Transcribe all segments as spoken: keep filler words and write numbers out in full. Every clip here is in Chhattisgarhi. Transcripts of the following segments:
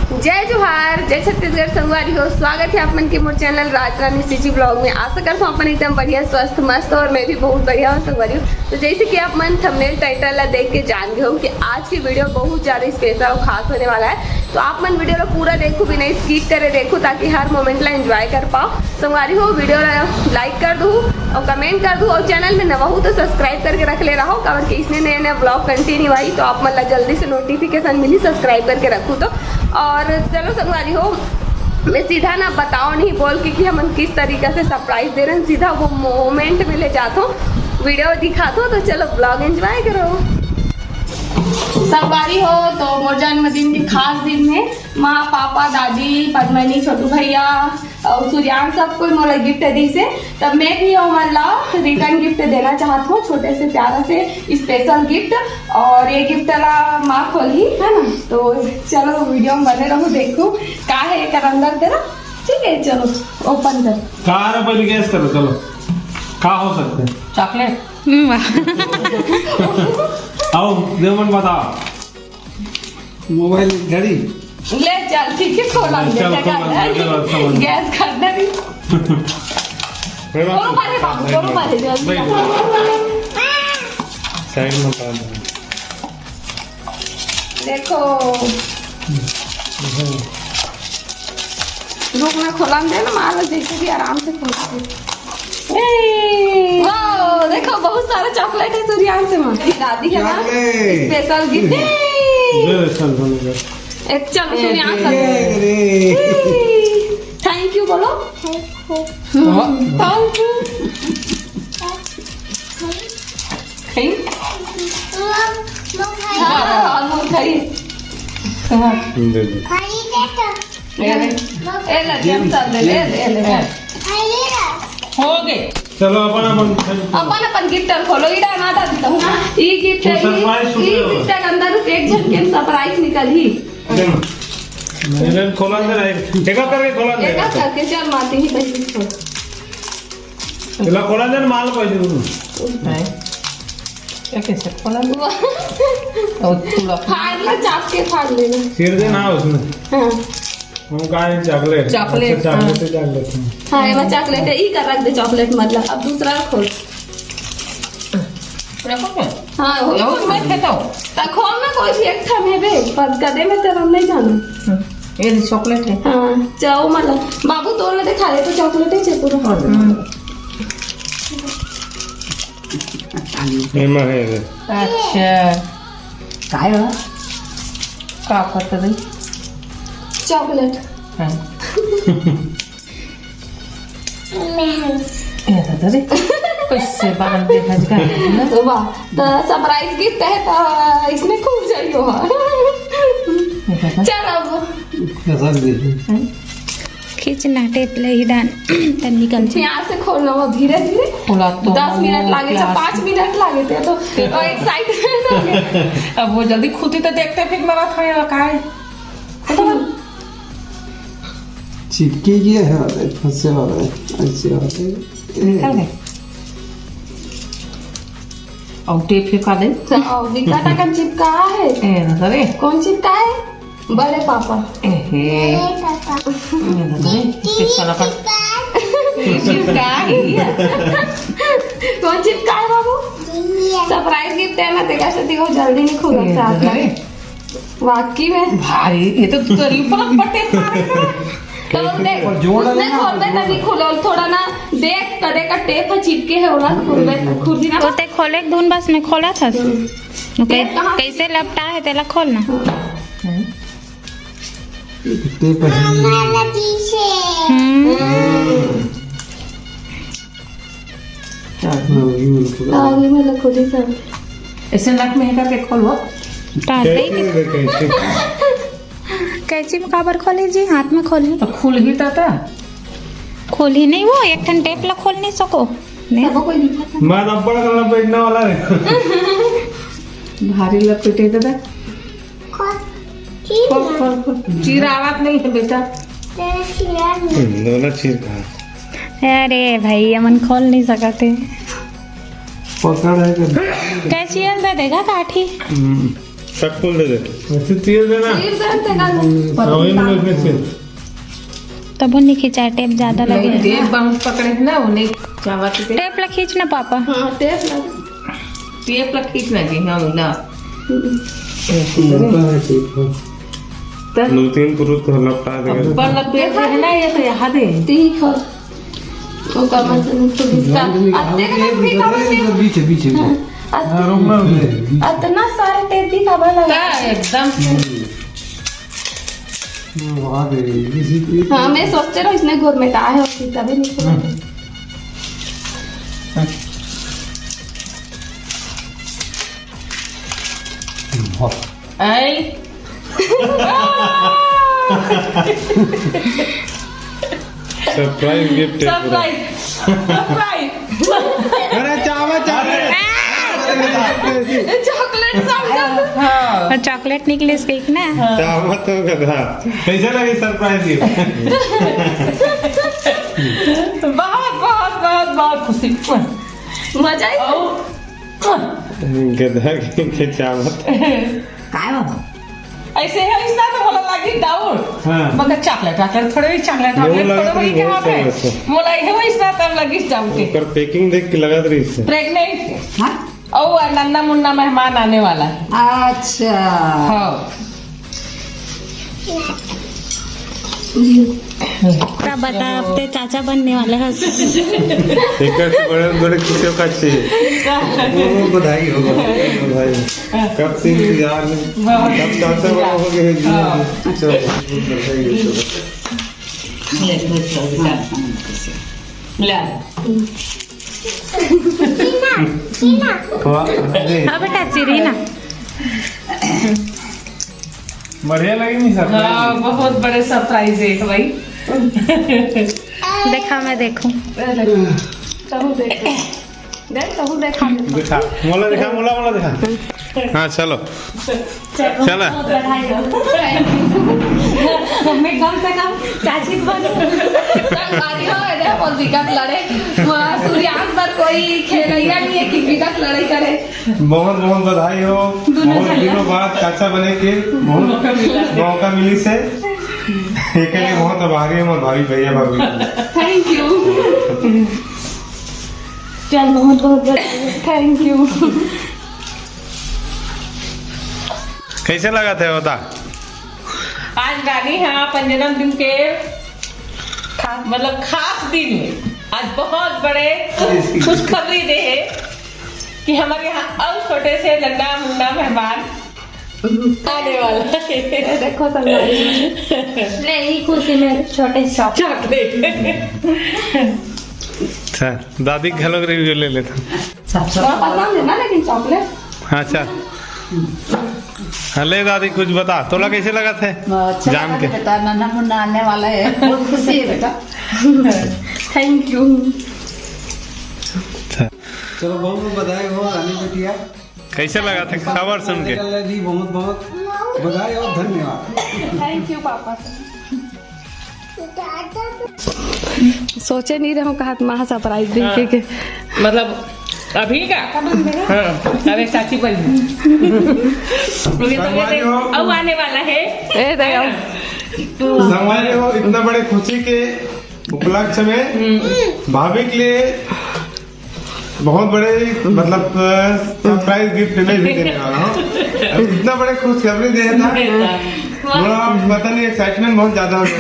जय जोहार, जय छत्तीसगढ़ संगवारी हो। स्वागत है आप मन के मोर चैनल राज रानी सीजी ब्लॉग में। आशा करता हूँ अपन एकदम बढ़िया, स्वस्थ, मस्त और मैं भी बहुत बढ़िया हूँ संगवारी हो। तो जैसे कि आप मन थंबनेल टाइटल ला देख के जान गए हो कि आज की वीडियो बहुत ज्यादा स्पेशल और खास होने वाला है। तो आप मन वीडियो ला पूरा देखो, बिना स्किप करे देखो, ताकि हर मोमेंट ला एंजॉय कर पाओ संगवारी हो। वीडियो ला लाइक कर दू और कमेंट कर दू और चैनल में नवा हो तो सब्सक्राइब करके रख ले रहो, काबर कि इसने नया नया ब्लॉग कंटिन्यू आई तो आप मन ला जल्दी से नोटिफिकेशन मिली, सब्सक्राइब करके रखू तो। और चलो संगवारी हो, मैं सीधा ना बताओ नहीं बोल के कि हमन किस तरीका से सरप्राइज दे रहे हैं, सीधा वो मोमेंट में ले जाता हूँ, वीडियो दिखाता हूँ। तो चलो ब्लॉग एंजॉय करो। संगवारी हो, तो मोर जन्मदिन के खास दिन में माँ, पापा, दादी, पद्मनी, छोटू भैया और सूर्यांश सब कोई मोला गिफ्ट दीस हे। तब मैं भी ओमन ला रिटर्न गिफ्ट देना चाहत हूँ, छोटे से प्यारा से स्पेशल गिफ्ट। और ये गिफ्ट ला माँ खोलही, है ना? तो चलो वीडियो में बने रहो, देखो का है एकर अंदर तेरा। ठीक है, चलो ओपन कर। का है, पहले गेस करो, चलो का हो सकता है? चॉकलेट। हम्म, वाह। आओ देवमन बताओ। मोबाइल, घड़ी। ले चल, ठीक है, खोला दे, चल, क्या खोला करना है? दे, चलो, अच्छा बन। गैस करना भी। फिर आप करो पहले बाबू, करो पहले, जल्दी। भाई, साइड में उतार दो। देखो। रुक ना, खोला दे ना, मार जैसे भी आराम से खोल दे। ए, वाओ, देखो बहुत सारा चॉकलेट है सूर्यांश से माँ। दादी है ना, चॉकलेट। Special gift. ए। ले, चल, चल, चल। एक चलो सूर्यांश से। अरे। थैंक यू बोलो। हाँ। Thank you. खाई? हाँ, हाँ, हाँ, खाई। हाँ। दे दे। ए ले, ए ले, जैन साहब, ले, ले, ले, ले। हो गए। चलो, अपन, अपन। अपन, अपन गिफ्ट खोलो, इड़ा ना था देता हूँ। ई गिफ्ट, वो ई, सरप्राइज ई छुपे हुए। गिफ्ट के अंदर एक झन के सरप्राइज निकल ही। देखो। मैंने खोला अंदर आए। एक एक करके खोला अंदर। एक एक करके, चल, मारती ही पहले खोल। इला खोला अंदर, माल पैसे दूँ। नहीं। ये कैसे खोला? वाह। और थोड़ा। फाड़ ला, चाप के फाड़ लेना। सिर दे ना उसमें। हाँ। हम कहा है चॉकलेट। चॉकलेट, अच्छा, चॉकलेट हाँ। है, चॉकलेट है। हाँ, ये बस चॉकलेट है, ई का रख दे चॉकलेट, मतलब, अब दूसरा खोल। रखो क्या? हाँ, हो ये गया। उसमें फेंको। ता खोल ना, कोई भी एक ठन है बे, पर कदे में तेरा नहीं जाना। हम्म, ये चॉकलेट है। हाँ, जाओ मतलब, बाबू तोड़ ले, दिखा दे तो चॉकलेट है जे पूरा। हम्म। एमा है रे। अच्छा। काय हो? का पता नहीं। चॉकलेट। हाँ। ये तो रे, कैसे बांध दे भजका है ना? तो वाह, तो सरप्राइज गिफ्ट है, तो इसमें खूब जाइयो। ये तो चल अब। रख दे। खींच ना, टेप ले ही डान, तब निकल जाए। प्यार से खोलना वो धीरे धीरे। खोला तो दस मिनट लागे, अच्छा, प्यार से। पाँच मिनट लागे थे तो, तो एक्साइटमेंट हो गया। अब वो जल्दी खुलती तो देखते, फिर मरा था यार, का है? चिपकी गया है, फंसे वाला है, ऐसे वाला है। ए। क्या है? और टेप फेंका दे। और विकाटा का चिपका है। ए, ना रे। कौन चिपका है? बड़े पापा। ए, हे। बड़े पापा। ये ना रे, चिपका ना पड़। ये चिपका है। कौन चिपका है बाबू? सरप्राइज गिफ्ट है ना, देखा से देखो, जल्दी नहीं खुला ये साथ ना में। रे। वाकई में। भाई, ये तो तू करी ऊपर पट्टे मारे ना। तो देख, और जोड़ उसने लेना, खोलबे जोड़। तभी खुलो, थोड़ा ना देख, कदे का टेप है चिपके है, ओला खोलबे, खुद ही ना। तो ते खोले के धुन बस में खोला था। हम्म। वो कै-, टेप कहाँ? कैसे लपटा है, तेला खोलना। हम्म। टेप है। हमारा पीछे। हम्म। हम्म। हाँ, ये वाला खोलो। हाँ, ये वाला खोली सब। ऐसे नट में है करके खोलो। ताते ही कैंची दे, कैंची। कैंची में काबर खोली जी? हाथ में खोली। तो खुल ही ताता। खोली नहीं वो, एक ठन टेप ला खोल नहीं सको। ने? सबको कोई दिखा था। मैं रबड़ कलर पहनने वाला है। भारी लपेटे दादा। खोल, खोल, खोल। चीर आवत नहीं है बेटा। तेरे चीरा नहीं। हम्म, दोनों चीर कहाँ? अरे भाई, ये मन खोल नहीं सकते। पकड़ है कि कैंची अंदर देगा काठी। हम्म। चक्कू दे दे। वैसे चीर देना। चीर दे, तेरा हाँ, वही मुझे इसमें चीर। तब वो नहीं खिंचाए, टेप ज्यादा लगे। नहीं, टेप बहुत पकड़े है ना, वो नहीं चाहवा के। टेप ला खींच ना पापा। हाँ, टेप ला। टेप ला खींच ना जी, हाँ, ना। ऊपर है टेप, हाँ। तो दो तीन पुरुष को लपटा देगा। ऊपर ला पेट है ना, ये तो यहाँ दे। ठीक हो। ओकर बाद से मुझको घिसका। अत्ते का भी खबर नहीं। पीछे, पीछे, पीछे। हाँ, रोकना, रोकना। अतना सारा टेप भी खबर लगा। का एकदम। हम्म। वाह रे, इसी की हाँ, मैं सोचते रहो, इसने घोर में कहा है, उसकी तभी नहीं खबर। हम्म। वाह। आई। सरप्राइज गिफ्ट है पूरा। सरप्राइज। सरप्राइज। अरे चावा, चावा। ये चॉकलेट समझो। हाँ। और चॉकलेट निकले इसके एक ना। चावा तो गधा। कैसे लगे सरप्राइज गिफ्ट? बहुत, बहुत, बहुत, बहुत खुशी। मजा ही। और गधा के, के चावत। काय बाबा? ऐसे है, इसना तो बोला लगी डाउट। हाँ। मगर चॉकलेट, चॉकलेट थोड़े ही, चॉकलेट, वो चॉकलेट लगा थोड़े तो ही नहीं, कहाँ वो पे? समझ से। बोला ये वो इसना तब लगी डाउट के। ओकर पैकिंग देख के लगा रही से। प्रेग्नेंट। हाँ? और नन्ना मुन्ना मेहमान आने वाला है। अच्छा। हाँ। का बता, अब ते चाचा बनने वाला है। एक से बड़े, बड़े खुशियों का चाहिए। वो, वो बधाई हो, बधाई हो भाई। कब से इंतजार में, बहुत कब चाचा बड़ा हो गए जी। हाँ। चलो, बहुत बधाई हो, चलो। ले, ले, ले, ले। ले। वाह, अरे। हाँ बेटा, चिरी ना। बढ़िया लगी नहीं सरप्राइज? हाँ, बहुत बड़े सरप्राइज है भाई। देखा, मैं देखूं। तहु देख। देख, तहु देखा। दिखा, मोला दिखा, मोला, मोला दिखा। हाँ, चलो। चलो। चला। बहुत बधाई हो। हमें कम से कम चाची को संगवारी हो, एदे बोल दिक्कत लड़े। वहाँ सूर्यांश पर कोई खेलैया नहीं है कि दिक्कत लड़ाई करे। बहुत बहुत बधाई हो। दोनों बहुत जने। दिनों बाद चाचा बने के बहुत मौका मिला। मौका मिली से। एके लिए बहुत आभारी है मोर भाभी, भैया, भाभी। Thank you. चल, बहुत बहुत बधाई। Thank you. कैसे लगा थे बता? आज रानी हा अपन जन्मदिन के खास, मतलब खास दिन में आज बहुत बड़े खुशखबरी दे है कि हमारे यहाँ अउ छोटे से नन्ना मुन्ना मेहमान आने वाला है। ये देखो संगवारी। नहीं, खुशी में छोटे चॉकलेट। चॉकलेट। अच्छा, दादी के घलोक रिव्यू ले लेता। सब, सब थोड़ा पसंद है ना, लेकिन चॉकलेट। हाँ, अच्छा। हाँ, ले दादी, कुछ बता, तोला कैसे लगा थे? अच्छा जान लगा के। बेटा, नन्ना मुन्ना आने वाला है, बहुत खुशी है बेटा। Thank you. अच्छा। चलो, बहुत बहुत बधाई हो रानी बिटिया। कैसे लगा थे खबर सुन के? जी, बहुत बहुत बधाई और धन्यवाद। Thank you papa. सोचे नहीं रहो कहा तुम्हारा सरप्राइज देखे के। मतलब अभी का? हाँ, अरे चाची पर। अभी तो संगवारी हो। अब आने वाला है। ए दे आओ। संगवारी हो, इतना बड़े खुशी के उपलक्ष्य में भाभी के लिए बहुत बड़े, मतलब, सरप्राइज गिफ्ट मैं भी देने वाला हूँ। अब इतना बड़े खुशखबरी दे था, थोड़ा पता नहीं, एक्साइटमेंट बहुत ज्यादा हो गया।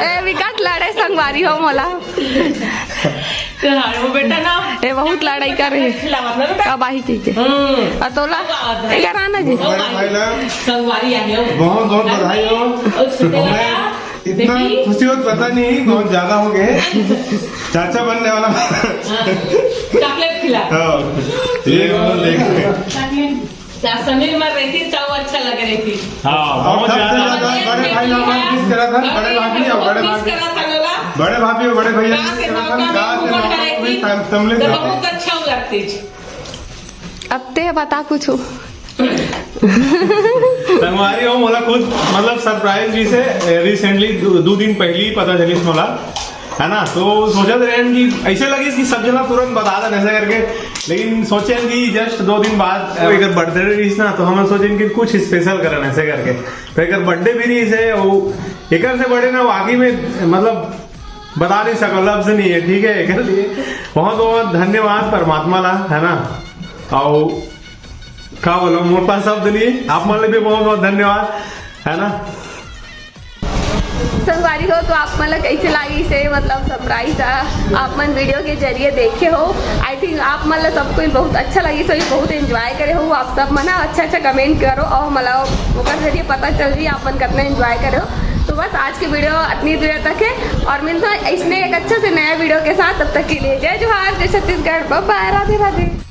ए, विकास लड़े संगवारी हो मोला। तो हाँ, वो बेटा ना, ए, बहुत लड़ाई कर रहे हैं। खिलावा ना बेटा। अब आई ठीक है। हम्म। और तोला, अब आ जाए। इधर आना जी। बड़े भाई ना, संगवारी आ गया। बहुत बहुत बधाई हो। और सुनने हमें लगा। इतना देखी? खुशी हो तो पता नहीं, बहुत ज्यादा हो गए। चाचा बनने वाला। हाँ, चॉकलेट खिला। हाँ, ये वो देख। चॉकलेट। समीर मर रही थी, चाव अच्छा लग रही थी। हाँ, और बहुत सबसे ज्यादा। ज्यादा बड़े भाई लोग किस तरह था, बड़े भाभी और बड़े किस भाभी। तरह था लोला? बड़े भाभी और बड़े भैया कहाँ किस से तरह था, मौका कहाँ से मिला मौका मिला, कि सामने तो था। बहुत अच्छा लगती थी। अब ते बता कुछ। संगवारी हो, मोला खुद, मतलब, सरप्राइज जी से, ए, रिसेंटली दो, दो दिन पहले ही पता चलिस मोला। है ना। तो सोचत रहेन कि ऐसे लगिस कि सब जना तुरंत बता देन ऐसे करके, लेकिन सोचेन कि जस्ट दो दिन बाद एकर बर्थडे रहिस ना, तो हमन सोचेन कि कुछ स्पेशल करन ऐसे करके। तो एकर बर्थडे भी रहिस हे, वो एकर से बड़े ना वाकई में, मतलब, बता नहीं सको, लफ्ज नहीं है, ठीक है। एकर लिए बहुत बहुत धन्यवाद परमात्मा ला, है ना। और का बोलो, मोर पास शब्द नहीं है। आप मन ले भी बहुत बहुत धन्यवाद, है ना। संगवारी हो, तो आप मन ला कैसे लागिस हे, मतलब, सरप्राइज आप मन वीडियो के जरिए देखे हो। आई थिंक आप मन ला सब कोई बहुत अच्छा लागिस होही, बहुत एंजॉय करे हो आप सब मन। अच्छा अच्छा कमेंट करो और हमला ओकर जरिए पता चल जाही आप मन कितना एंजॉय करे हो। तो बस आज के वीडियो इतनी देर तक है और मिलता है इसने एक अच्छा से नया वीडियो के साथ। तब तक के लिए जय जोहार, जय छत्तीसगढ़, बाय बाय, राधे राधे।